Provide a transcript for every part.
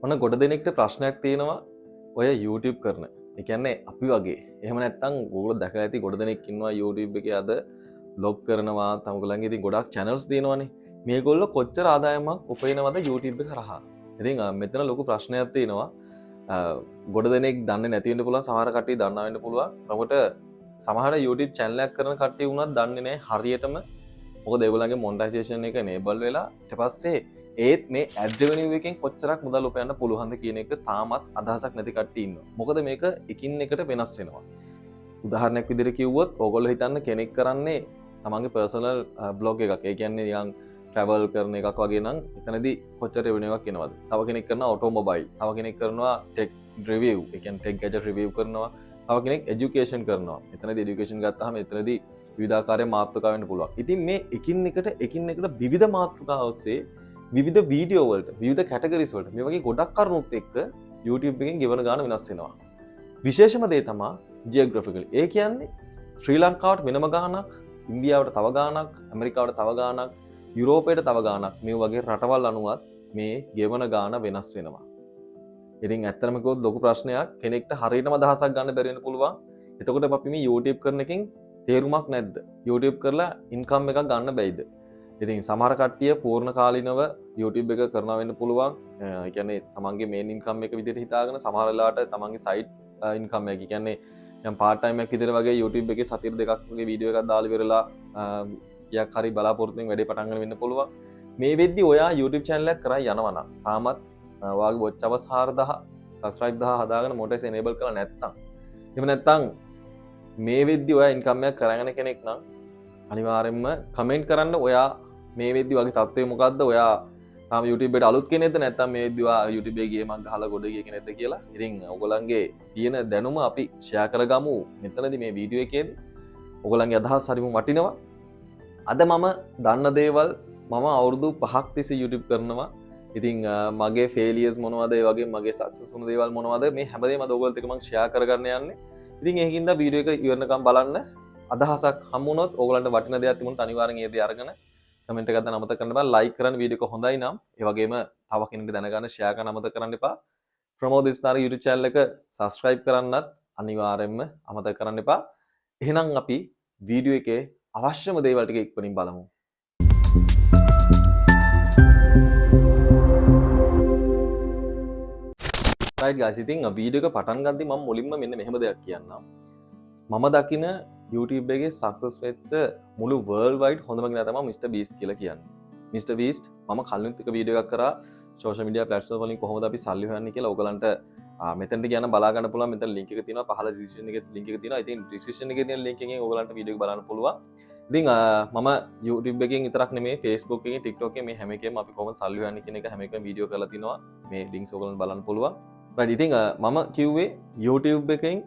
ඔන්න ගොඩ දෙනෙක්ට ප්‍රශ්නයක් තියෙනවා ඔය YouTube කරන. ඒ කියන්නේ අපි වගේ. එහෙම නැත්නම් ඔයගොල්ලෝ දැකලා ඇති ගොඩ දෙනෙක් ඉන්නවා YouTube එකේ අද බ්ලොග් කරනවා. තම ඉතින් ගොඩක් චැනල්ස් තියෙනවානේ. මේගොල්ලෝ කොච්චර ආදායමක් උපයනවද YouTube එක හරහා? ඉතින් මෙතන ලොකු ප්‍රශ්නයක් තියෙනවා. ගොඩ දෙනෙක් දන්නේ නැති වෙන්න පුළුවන්, සමහර කට්ටිය දන්නා වෙන්න පුළුවන්. එතකොට සමහර YouTube channel එකක් කරන කට්ටිය වුණත් දන්නේ නැහැ හරියටම. මොකද ඒගොල්ලන්ගේ මොනටයිසේෂන් එක එනේබල් වෙලා ඊට පස්සේ ඒත් මේ ඇඩ් රෙවෙනියු එකෙන් කොච්චරක් මුදල් උපයන්න පුළුවන්ද කියන එක තාමත් අදහසක් නැති කට්ටිය ඉන්නවා. මොකද මේක එකින් එකට වෙනස් වෙනවා. උදාහරණයක් විදිහට කිව්වොත් ඕගොල්ලෝ හිතන්න කෙනෙක් කරන්නේ තමන්ගේ පර්සනල් බ්ලොග් එකක්. ඒ කියන්නේ නිකන් ට්‍රැවල් කරන එකක් වගේ නම් එතනදී කොච්චර රෙවෙනියු එකක් එනවද? තව කෙනෙක් කරනවා ඔටෝමොබයිල්, තව කෙනෙක් කරනවා ටෙක් රිවිව්, ඒ කියන්නේ ටෙක් ගැජට් රිවිව් කරනවා. තව කෙනෙක් එඩියුකේෂන් කරනවා. එතනදී එඩියුකේෂන් ගත්තාම එතනදී විවිධාකාරයේ මාතෘකා වෙන්න පුළුවන්. ඉතින් මේ එකින් එකට එකින් එකට විවිධ මාතෘකා ඔස්සේ විවිධ වීඩියෝ වලට, විවිධ කැටගරිස් වලට මේ වගේ ගොඩක් කරුණුත් එක්ක YouTube එකෙන් ගෙවන ගාන වෙනස් වෙනවා. විශේෂම දේ තමා ජියෝග්‍රැෆිකලි. ඒ කියන්නේ ශ්‍රී ලංකාවට වෙනම ගාණක්, ඉන්දියාවට තව ගාණක්, ඇමරිකාවට තව ගාණක්, යුරෝපයට තව ගාණක්, මේ වගේ රටවල් අනුවත් මේ ගෙවන ගාණ වෙනස් වෙනවා. ඉතින් ඇත්තටම කිව්වොත් ලොකු ප්‍රශ්නයක්. කෙනෙක්ට හරියටම අදහසක් ගන්න බැරි වෙන්න පුළුවන්. එතකොට අපි මේ YouTube කරන එකෙන් තේරුමක් නැද්ද? YouTube කරලා ඉන්කම් එකක් ගන්න බැයිද? ඉතින් සමහර කට්ටිය පූර්ණ කාලීනව YouTube එක කරනවා වෙන්න පුළුවන්. ඒ කියන්නේ තමන්ගේ මේන් ඉන්කම් එක විදිහට හිතාගෙන සමහර වෙලාවට තමන්ගේ සයිඩ් ඉන්කම් එක, කියන්නේ යම් පාර්ට් ටයිම් එකක් විදිහට වගේ YouTube එකේ සතියට දෙකක් වගේ වීඩියෝ එකක් දාලා ඉවරලා කීයක් හරි බලාපොරොත්තුවෙන් වැඩේ පටන් ගන්න වෙන්න පුළුවන්. මේ වෙද්දි ඔයා YouTube channel එකක් කරා යනවා නම් තාමත් ඔයාගේ watch hours 4000, subscribe 1000 හදාගෙන මොනටයිස් enable කරලා නැත්නම්, එහෙම නැත්නම් මේ වෙද්දි ඔයා ඉන්කම් එකක් කරගෙන කෙනෙක් නම් අනිවාර්යෙන්ම කමෙන්ට් කරන්න ඔයා මේ වෙද්දි වගේ තත්ත්වය මොකද්ද? ඔයා තාම YouTube එකට අලුත් කෙනෙක්ද නැත්නම් මේ වෙද්දි ඔයා YouTube එකේ ගේමක් ගහලා ගොඩ ගිය කෙනෙක්ද කියලා. ඉතින් ඔයගොල්ලන්ගේ තියෙන දැනුම අපි ෂෙයා කරගමු මෙතනදී මේ වීඩියෝ එකේදී. ඔයගොල්ලන්ගේ අදහස් හරිම වටිනවා. අද මම දන්න දේවල් මම අවුරුදු 5ක් තිස්සේ YouTube කරනවා. ඉතින් මගේ ෆේලියර්ස් මොනවද, ඒ වගේම මගේ සක්සස් වුණු දේවල් මොනවද, මේ හැමදේම අද ඔයගොල්ලොත් එක්ක මම ෂෙයා කරගන්න යන්නේ. ඉතින් ඒකින්ද වීඩියෝ එක ඉවරනකම් බලන්න. අදහසක් හමු වුණොත් ඔයගොල්ලන්ට වටින දෙයක් තිබුණොත් අනිවාර්යෙන් ඒ දේ අරගෙන කමෙන්ට් එකක් දාන්න අමතක කරන්න එපා. ලයික් කරන්න වීඩියෝ එක හොඳයි නම්, ඒ වගේම තව කෙනෙක්ට දැනගන්න ෂෙයා කරන්න අමතක කරන්න එපා. ප්‍රමෝද විස්තර YouTube channel එක subscribe කරන්නත් අනිවාර්යෙන්ම අමතක කරන්න එපා. එහෙනම් අපි වීඩියෝ එකේ අවශ්‍යම දේවල් ටික ඉක්මනින් බලමු. රයිට් ගයිස්, ඉතින් වීඩියෝ එක පටන් ගද්දි මම මුලින්ම මෙන්න මෙහෙම දෙයක් කියන්නම්. මම දකින YouTube එකේ සක්සස් වෙච්ච මුළු වර්ල්ඩ් වයිඩ් හොඳම කෙනා තමයි මිස්ටර් බීස්ට් කියලා කියන්නේ. මිස්ටර් බීස්ට් මම කලිනුත් එක වීඩියෝ එකක් කරා සෝෂල් මීඩියා ප්ලැට්ෆෝම් වලින් කොහොමද අපි සල්ලි හොයන්නේ කියලා. ඔයගලන්ට මෙතනට ගියා නම් බලා ගන්න පුළුවන්. මෙතන ලින්ක් එක තියෙනවා, පහළ ඩිස්ක්‍රිප්ෂන් එකේ ලින්ක් එක තියෙනවා. ඉතින් ඩිස්ක්‍රිප්ෂන් එකේ තියෙන ලින්ක් එකෙන් ඔයගලන්ට වීඩියෝ එක බලන්න පුළුවන්. ඉතින් මම YouTube එකෙන් විතරක් නෙමෙයි, Facebook එකෙන්, TikTok එකෙන් මේ හැම එකෙම අපි කොහොමද සල්ලි හොයන්නේ කියන එක හැම එකම වීඩියෝ කරලා තිනවා. මේ ලින්ක්ස් ඔයගලන්ට බලන්න පුළුවන්. රයිට්, ඉතින් මම කිව්වේ YouTube එකෙන්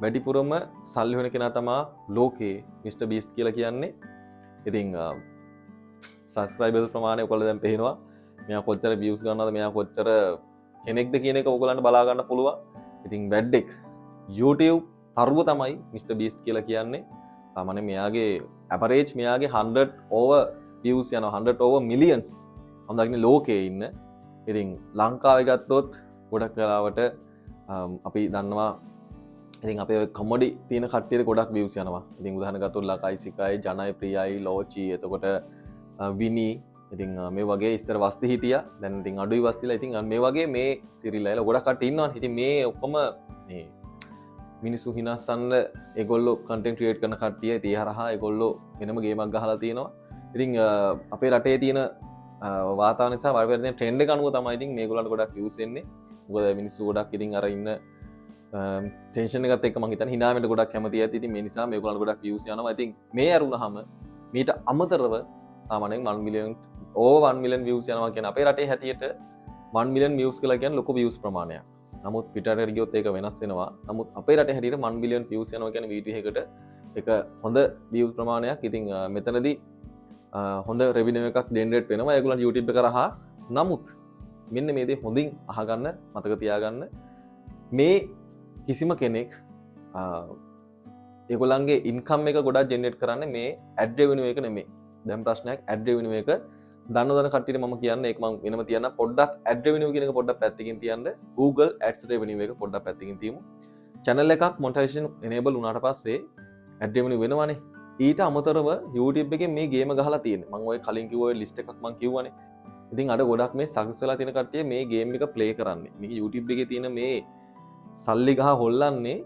වැඩිපුරම සල්ලි හොයන කෙනා තමා ලෝකේ මිස්ටර් බීස්ට් කියලා කියන්නේ. ඉතින් සබ්ස්ක්‍රයිබර්ස් ප්‍රමාණය ඔයගොල්ලෝ දැන් පේනවා. මෙයා කොච්චර වීව්ස් ගන්නවද, මෙයා කොච්චර කෙනෙක්ද කියන එක ඔයගොල්ලන්ට බලා ගන්න පුළුවන්. ඉතින් වැඩ්ඩෙක් YouTube තරුව තමයි මිස්ටර් බීස්ට් කියලා කියන්නේ. සාමාන්‍යයෙන් මෙයාගේ ඇවරේජ් මෙයාගේ 100 over views යනවා, 100 over millions මම දකින්නේ ලෝකේ ඉන්න. ඉතින් ලංකාවේ ගත්තොත් ගොඩක් වෙලාවට අපි දන්නවා ඉතින් අපේ ඔය කොමඩි තියෙන කට්ටියට ගොඩක් වීව්ස් යනවා. ඉතින් උදාහරණ ගත්තොත් ලකයි සිකයි, ජනයි ප්‍රියයි, ලෝචි, එතකොට විනි, ඉතින් මේ වගේ ඉස්සර වස්ති හිටියා. දැන් ඉතින් අඩුයි වස්තිලා. ඉතින් මේ වගේ මේ සිරිලයිලා ගොඩක් කට්ටිය ඉන්නවා. ඉතින් මේ ඔක්කොම මේ මිනිස්සු හිනස්සන්න ඒගොල්ලෝ කන්ටෙන්ට් ක්‍රියේට් කරන කට්ටිය. ඉතින් ඒ හරහා ඒගොල්ලෝ වෙනම ගේමක් ගහලා තියෙනවා. ඉතින් අපේ රටේ තියෙන වාතාවරණ නිසා වරවර තියෙන ට්‍රෙන්ඩ් එක අනුව තමයි ඉතින් මේගොල්ලන්ට ගොඩක් වීව්ස් එන්නේ. මොකද මිනිස්සු ගොඩක් ඉතින් අර ඉන්න ටෙන්ෂන් එකත් එක්ක මං හිතන්නේ හිනා වෙන්න ගොඩක් කැමති ඇති. ඉතින් මේ නිසා මේගොල්ලන්ට ගොඩක් වීව්ස් යනවා. ඉතින් මේ ඇරුණාම මීට අමතරව සාමාන්‍යයෙන් 1 million over 1 million views යනවා කියන්නේ අපේ රටේ හැටියට 1 million views කියලා කියන්නේ ලොකු views ප්‍රමාණයක්. නමුත් පිටරටට ගියොත් ඒක වෙනස් වෙනවා. නමුත් අපේ රටේ හැටියට 1 million views යනවා කියන්නේ වීඩියෝ එකකට ඒක හොඳ views ප්‍රමාණයක්. ඉතින් මෙතනදී හොඳ රෙවිනියු එකක් ජෙනරේට් වෙනවා ඒගොල්ලන් YouTube එක හරහා. නමුත් මෙන්න මේ දේ හොඳින් අහගන්න, මතක තියාගන්න, මේ කිසිම කෙනෙක් ඒගොල්ලන්ගේ ඉන්කම් එක ගොඩක් ජෙනරේට් කරන්නේ මේ ඇඩ් රෙවිනියු එක නෙමෙයි. දැන් ප්‍රශ්නයක් ඇඩ් රෙවිනියු එක දන්න දන්න කට්ටියට මම කියන්නේ ඒක මම වෙනම තියන්න. පොඩ්ඩක් ඇඩ් රෙවෙනියු කියන එක පොඩ්ඩක් පැත්තකින් තියන්න. Google Ads revenue එක පොඩ්ඩක් පැත්තකින් තියමු. චැනල් එකක් මොනිටයිසේෂන් එනේබල් වුණාට පස්සේ ඇඩ් රෙවෙනියු වෙනවනේ. ඊට අමතරව YouTube එකෙන් මේ ගේම ගහලා තියෙන්නේ. මම ඔය කලින් කිව්ව ඔය ලිස්ට් එකක් මං කිව්වනේ. ඉතින් අර ගොඩක් මේ සක්සස් වෙලා තියෙන කට්ටිය මේ ගේම් එක ප්ලේ කරන්නේ. මේක YouTube එකේ තියෙන මේ සල්ලි ගහ හොල්ලන්නේ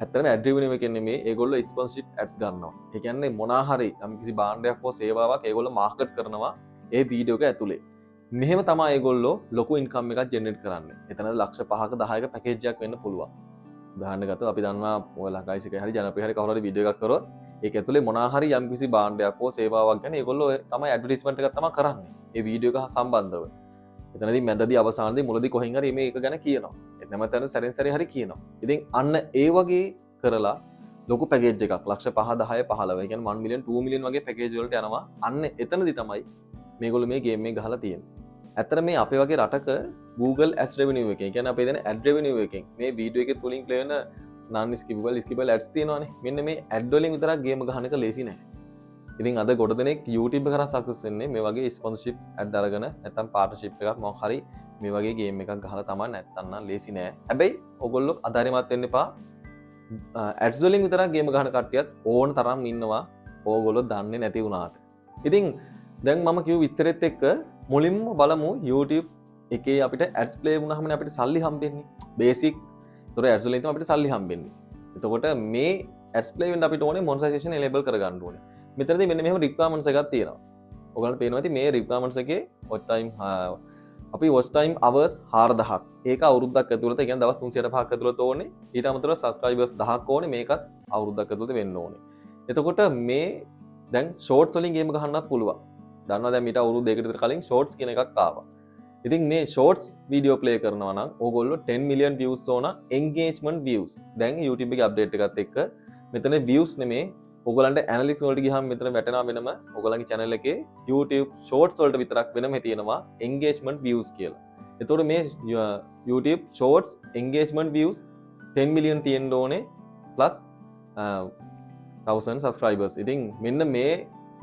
ඇත්තටම ඇඩ් රෙවෙනියු එකෙන් නෙමෙයි. ඒගොල්ලෝ ස්පොන්සර්ෂිප් ඇඩ්ස් ගන්නවා. ඒ කියන්නේ මොනා හරි යම් කිසි භාණ්ඩයක් හෝ සේවාවක් ඒගොල්ලෝ මාකට් කරනවා ඒ වීඩියෝ එක ඇතුලේ. මෙහෙම තමයි ඒගොල්ලෝ ලොකු ඉන්කම් එකක් ජෙනරේට් කරන්නේ. එතන ලක්ෂ 5ක 10ක පැකේජ් එකක් වෙන්න පුළුවන්. උදාහරණ ගත්තොත් අපි දන්නවා ඔය ලංකාවේ එකේ හරි ජනප්‍රිය හරි කවුරු හරි වීඩියෝ එකක් කරොත් ඒක ඇතුලේ මොනා හරි යම් කිසි භාණ්ඩයක් හෝ සේවාවක් ගැන ඒගොල්ලෝ ඔය තමයි ඇඩ්වර්ටයිස්මන්ට් එකක් තමයි කරන්නේ. ඒ වීඩියෝ එක සම්බන්ධව. එතනදී මැදදී අවසානයේදී මුලදී කොහෙන් හරි මේක ගැන කියනවා. එතනම තැන සැරෙන් සැරේ හරි කියනවා. ඉතින් අන්න ඒ වගේ කරලා ලොකු පැකේජ් එකක් ලක්ෂ 5, 10, 15, ඒ කියන්නේ 1 මිලියන්, 2 මිලියන් වගේ පැකේජ් වලට යනවා. අන්න එතනදී තමයි මේගොල්ලෝ මේ ගේම් එක ගහලා තියෙන්නේ. ඇත්තට මේ අපේ වගේ රටක Google Ads revenue එකෙන්, ඒ කියන්නේ අපේ දෙන ඇඩ් රෙවෙනියු එකෙන් මේ වීඩියෝ එකේ තුලින් ප්ලේ වෙන non skippable, skippable ads තියෙනවානේ. මෙන්න මේ ඇඩ් වලින් විතරක් ගේම ගහන එක ලේසි නෑ. ඉතින් අද ගොඩ දෙනෙක් YouTube එක කරා සක්සස් වෙන්නේ මේ වගේ ස්පොන්සර්ෂිප් ඇඩ් අරගෙන, නැත්නම් පාර්ට්නර්ෂිප් එකක් මොකක් හරි මේ වගේ ගේම් එකක් ගහලා තමයි. නැත්නම් නම් ලේසි නෑ. හැබැයි ඔයගොල්ලෝ අධෛර්යමත් වෙන්න එපා. ඇඩ්ස් වලින් විතරක් ගේම ගහන කට්ටියත් ඕන තරම් ඉන්නවා, ඕගොල්ලෝ දන්නේ නැති වුණාට. ඉතින් දැන් මම කිව්ව විස්තරෙත් එක්ක මුලින්ම බලමු YouTube එකේ අපිට ඇඩ්ස් ප්ලේ වුණාමනේ අපිට සල්ලි හම්බෙන්නේ. බේසික්. ඒතර ඇඩ්ස් වලින් තමයි අපිට සල්ලි හම්බෙන්නේ. එතකොට මේ ඇඩ්ස් ප්ලේ වෙන්න අපිට ඕනේ මොනිටයිසේෂන් එනේබල් කරගන්න ඕනේ. මෙතනදී මෙන්න මෙහෙම රික්වයර්මන්ට්ස් එකක් තියෙනවා. ඔයගොල්ලන්ට පේනවා ඇති මේ රික්වයර්මන්ට්ස් එකේ watch time, අපි watch time hours 4000ක්. ඒක අවුරුද්දක් ඇතුළත, ඒ කියන්නේ දවස් 365ක් ඇතුළත ඕනේ. ඊට අමතරව සබ්ස්ක්‍රයිබර්ස් 1000ක් ඕනේ. මේකත් අවුරුද්දක් ඇතුළත වෙන්න ඕනේ. එතකොට මේ දැන් ෂෝට්ස් වලින් ගේම ගහන්නත් පුළුවන්. දන්නවා දැන් මීට අවුරුදු දෙකකට විතර කලින් ෂෝට්ස් කියන එකක් ආවා. ඉතින් මේ ෂෝට්ස් වීඩියෝ ප්ලේ කරනවා නම් ඕගොල්ලෝ 10 මිලියන් views ඕන engagement views. දැන් YouTube එකේ අප්ඩේට් එකත් එක්ක මෙතන views නෙමේ, ඔයගොල්ලන්ට ඇනලිටික්ස් වලට ගියාම මෙතන වැටෙනවා වෙනම ඔයගොල්ලන්ගේ channel එකේ YouTube shorts වලට විතරක් වෙනම තියෙනවා engagement views කියලා. එතකොට මේ YouTube shorts engagement views 10 million තියෙන්න ඕනේ plus 1000 subscribers. ඉතින් මෙන්න මේ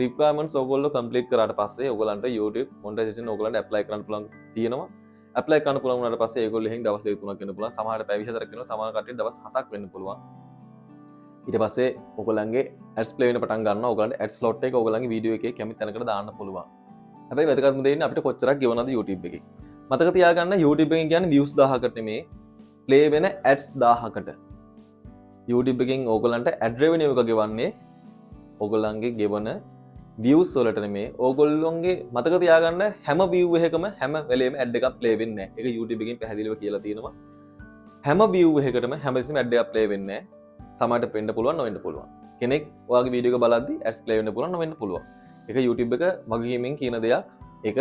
රික්වයර්මන්ට්ස් ඔයගොල්ලෝ කම්ප්ලීට් කරාට පස්සේ ඔයගොල්ලන්ට YouTube monetization ඔයගොල්ලන්ට ඇප්ලයි කරන්න පුළුවන් තියෙනවා. ඇප්ලයි කරන්න පුළුවන් වුණාට පස්සේ ඒගොල්ලෝ එහෙන් දවස් දෙක තුනක් වෙන්න පුළුවන්. සමහරට පැය 24ක් වෙනවා. සමහර කට්ටියට දවස් 7ක් වෙන්න පුළුවන්. ඊට පස්සේ ඔයගොල්ලන්ගේ ඇඩ්ස් ප්ලේ වෙන පටන් ගන්නවා. ඔයගොල්ලන්ට ඇඩ් ස්ලොට් එක ඔයගොල්ලන්ගේ වීඩියෝ එකේ කැමති තැනකට දාන්න පුළුවන්. හැබැයි වැදගත්ම දේ ඉන්නේ අපිට කොච්චරක් ගෙවනවද YouTube එකේ. මතක තියාගන්න, YouTube එකෙන් කියන්නේ views 1000කට නෙමේ, ප්ලේ වෙන ඇඩ්ස් 1000කට. YouTube එකෙන් ඕගොල්ලන්ට ඇඩ් රෙවෙනියු එක ගෙවන්නේ ඕගොල්ලන්ගේ ගෙවන views වලට නෙමේ. ඕගොල්ලොන්ගේ මතක තියාගන්න, හැම view එකකම හැම වෙලේම ඇඩ් එකක් ප්ලේ වෙන්නේ නැහැ. ඒක YouTube එකෙන් පැහැදිලිව කියලා තියෙනවා. හැම view එකකටම හැමතිස්සෙම ඇඩ් එකක් ප්ලේ වෙන්නේ නැහැ. සමහරට වෙන්න පුළුවන්, නොවෙන්න පුළුවන්. කෙනෙක් ඔයාගේ වීඩියෝ එක බලද්දි ඇඩ්ස් ප්ලේ වෙන්න පුළුවන්, නොවෙන්න පුළුවන්. ඒක YouTube එක වගකීමෙන් කියන දෙයක්. ඒක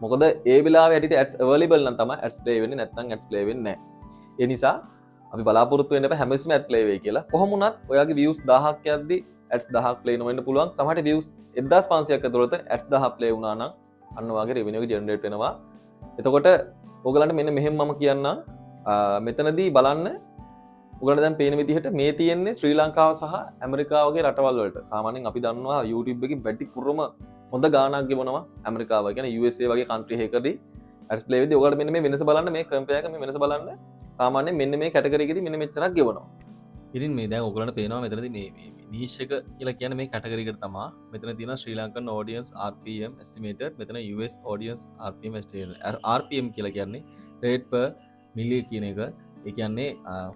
මොකද ඒ වෙලාවේ හැටියට ඇඩ්ස් අවైలබල් නම් තමයි ඇඩ්ස් ප්ලේ වෙන්නේ, නැත්නම් ඇඩ්ස් ප්ලේ වෙන්නේ නැහැ. ඒ නිසා අපි බලාපොරොත්තු වෙන්න එපා හැමතිස්සෙම ඇඩ් ප්ලේ වෙයි කියලා. කොහොම වුණත් ඔයාගේ views 1000ක් යද්දි ඇඩ්ස් 1000ක් ප්ලේ නොවෙන්න පුළුවන්. සමහරට views 1500ක් ඇතුළත ඇඩ්ස් 1000ක් ප්ලේ වුණා නම් අන්න ඔයාගේ රෙවෙනියු එක ජෙනරේට් වෙනවා. එතකොට ඔයගලන්ට මෙන්න මෙහෙම මම කියන්නම්. මෙතනදී බලන්න, ඔයගලන්ට දැන් පේන විදිහට මේ තියෙන්නේ ශ්‍රී ලංකාව සහ ඇමරිකාව වගේ රටවල් වලට. සාමාන්‍යයෙන් අපි දන්නවා YouTube එකේ වැඩිපුරම හොඳ ගාණක් ගෙවනවා ඇමරිකාව. ඒ කියන්නේ USA වගේ කන්ට්‍රි එකකදී ඇඩ්ස් ප්ලේ වෙද්දී ඔයගලන්ට මෙන්න මේ වෙනස බලන්න, මේ කම්පෙයාර් එක මේ වෙනස බලන්න. සාමාන්‍යයෙන් මෙන්න මේ කැටගරි එකේදී මෙන්න මෙච්චරක් ගෙවනවා. ඉතින් මේ දැන් ඔයගලන්ට පේනවා මෙතනදී මේ මේ නීෂ් එක කියලා කියන්නේ මේ කැටගරි එකට තමා. මෙතන තියෙනවා ශ්‍රී Lankan audience RPM estimated, මෙතන US audience RPM estimated. RPM කියලා කියන්නේ rate per million කියන එක. ඒ කියන්නේ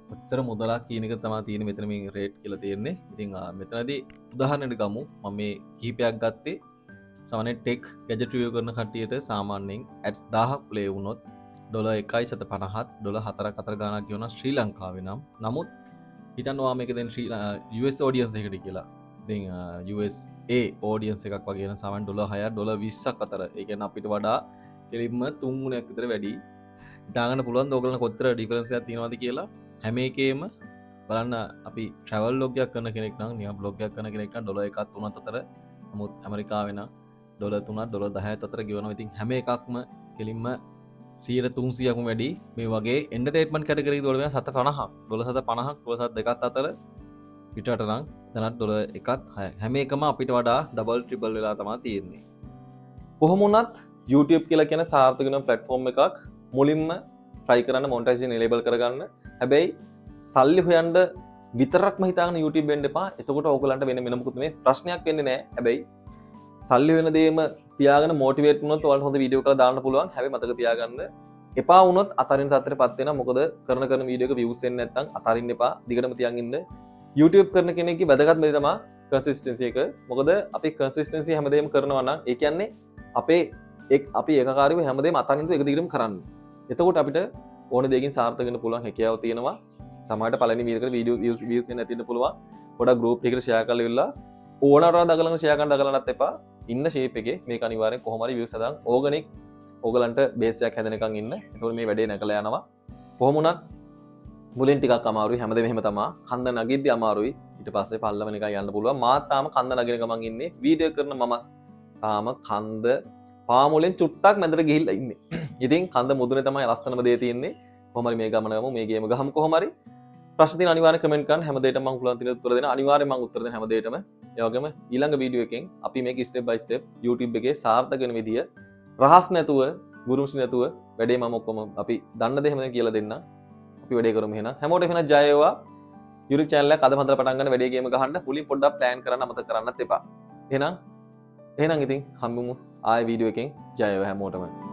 කොච්චර මුදලක් කියන එක තමා තියෙන්නේ මෙතන මේ රේට් කියලා තියෙන්නේ. ඉතින් මෙතනදී උදාහරණයක් ගමු. මම මේ කිහිපයක් ගත්තේ. සාමාන්‍යයෙන් ටෙක් ගැජට් රිවිව් කරන කට්ටියට සාමාන්‍යයෙන් ඇඩ්ස් 1000ක් ප්ලේ වුණොත් ඩොලර් එකයි සත පනහත් ඩොලර් හතරක් අතර ගාණක් ගෙවනවා ශ්‍රී ලංකාවේ නම්. නමුත් හිතන්න ඔයා මේක දැන් ශ්‍රී US audience එකට කියලා. ඉතින් USA audience එකක් වගේ නම් සාමාන්‍ය ඩොලර් 6 ඩොලර් 20ක් අතර. ඒ කියන්නේ අපිට වඩා කෙලින්ම තුන් ගුණයක් විතර වැඩි. හිතාගන්න පුළුවන් ද ඔයගොල්ලන් කොච්චර ඩිෆරන්ස් එකක් තියෙනවද කියලා? හැම එකේම බලන්න, අපි ට්‍රැවල් බ්ලොග් එකක් කරන කෙනෙක් නම්, නිකන් බ්ලොග් එකක් කරන කෙනෙක් නම් ඩොලර් එකක් තුනක් අතර. නමුත් ඇමරිකාවේ නම් ඩොලර් තුනක් ඩොලර් 10ක් අතර ගෙවනවා. ඉතින් හැම එකක්ම කෙලින්ම සියයට තුන්සියයක්ම වැඩි. මේ වගේ එන්ටර්ටේන්මන්ට් කැටගරි වල වෙන 7.50ක්, ඩොලර් 7.50ක් ඩොලර් 7.2ක් අතර. පිටරට නම් එතනත් ඩොලර් එකත් හය. හැම එකම අපිට වඩා ඩබල් ට්‍රිපල් වෙලා තමයි තියෙන්නේ. කොහොම වුණත් YouTube කියලා කියන සාර්ථක වෙන ප්ලැට්ෆෝම් එකක් මුලින්ම try කරන්න මොනිටයිසේෂන් එනේබල් කරගන්න. හැබැයි සල්ලි හොයන්න විතරක්ම හිතාගෙන YouTube වෙන්න එපා. එතකොට ඕගොල්ලන්ට වෙන වෙන මොකුත් මේ ප්‍රශ්නයක් වෙන්නේ නැහැ. හැබැයි සල්ලි වෙන දේම තියාගෙන මොටිවේට් වුණොත් ඔයාලට හොඳ වීඩියෝ කරලා දාන්න පුළුවන්. හැබැයි මතක තියාගන්න, එපා වුණොත් අතරින් තත්ත්වයට පත් වෙනවා. මොකද කරන කරන වීඩියෝ එක views එන්නේ නැත්නම් අතරින්න එපා. දිගටම තියන් ඉන්න. YouTube කරන කෙනෙක්ගේ වැදගත්ම දේ තමයි කන්සිස්ටන්සි එක. මොකද අපි කන්සිස්ටන්සි හැමදේම කරනවා නම්, ඒ කියන්නේ අපේ එක් අපි ඒකකාරීව හැමදේම අතරින් එක දිගටම කරන්න. එතකොට අපිට ඕන දෙයකින් සාර්ථක වෙන්න පුළුවන් හැකියාව තියෙනවා. සමහරට පළවෙනි වීඩියෝ එකට වීඩියෝ views එන්නේ නැති වෙන්න පුළුවන්. පොඩක් ගෲප් එකකට ෂෙයා කරලා ඉවරලා ඕනට වඩා දඟලන ෂෙයා කරන දඟලන්නත් එපා. ඉන්න ෂේප් එකේ මේක අනිවාර්යෙන් කොහොම හරි views හදන් ඕගනික් ඕගලන්ට බේස් එකක් හැදෙනකන් ඉන්න. එතකොට මේ වැඩේ නැකලා යනවා. කොහොම වුණත් මුලින් ටිකක් අමාරුයි. හැමදේම එහෙම තමා. කන්ද නගිද්දි අමාරුයි. ඊට පස්සේ පල්ලම නිකන් යන්න පුළුවන්. මාත් තාම කන්ද නගින ගමන් ඉන්නේ. වීඩියෝ කරන මම තාම කන්ද පාමුලෙන් චුට්ටක් මැදට ගිහිල්ලා ඉන්නේ. ඉතින් කන්ද මුදුනේ තමයි ලස්සනම දේ තියෙන්නේ. කොහොම හරි මේ ගමන ගමු, මේ ගේම ගහමු. කොහොම හරි ප්‍රශ්න තියෙන අනිවාර්යෙන් කමෙන්ට් කරන්න. හැම දෙයකටම මම පුළුවන් තියෙන උත්තර දෙන්න. අනිවාර්යෙන් මම උත්තර දෙන හැම දෙයකටම. ඒ වගේම ඊළඟ වීඩියෝ එකෙන් අපි මේක ස්ටෙප් බයි ස්ටෙප් YouTube එකේ සාර්ථක වෙන විදිය රහස් නැතුව, ගුරුම්සි නැතුව වැඩේ මම ඔක්කොම අපි දන්න දේ හැමදේම කියලා දෙන්න. අපි වැඩේ කරමු එහෙනම්. හැමෝටම එහෙනම් ජය වේවා. YouTube channel එක අදම හදලා පටන් ගන්න, වැඩේ ගේම ගහන්න. මුලින් පොඩ්ඩක් ප්ලෑන් කරන්න අමතක කරන්නත් එපා. එහෙනම් ඉතින් හම්බෙමු ආයෙ වීඩියෝ එකෙන්. ජය වේවා හැමෝටම.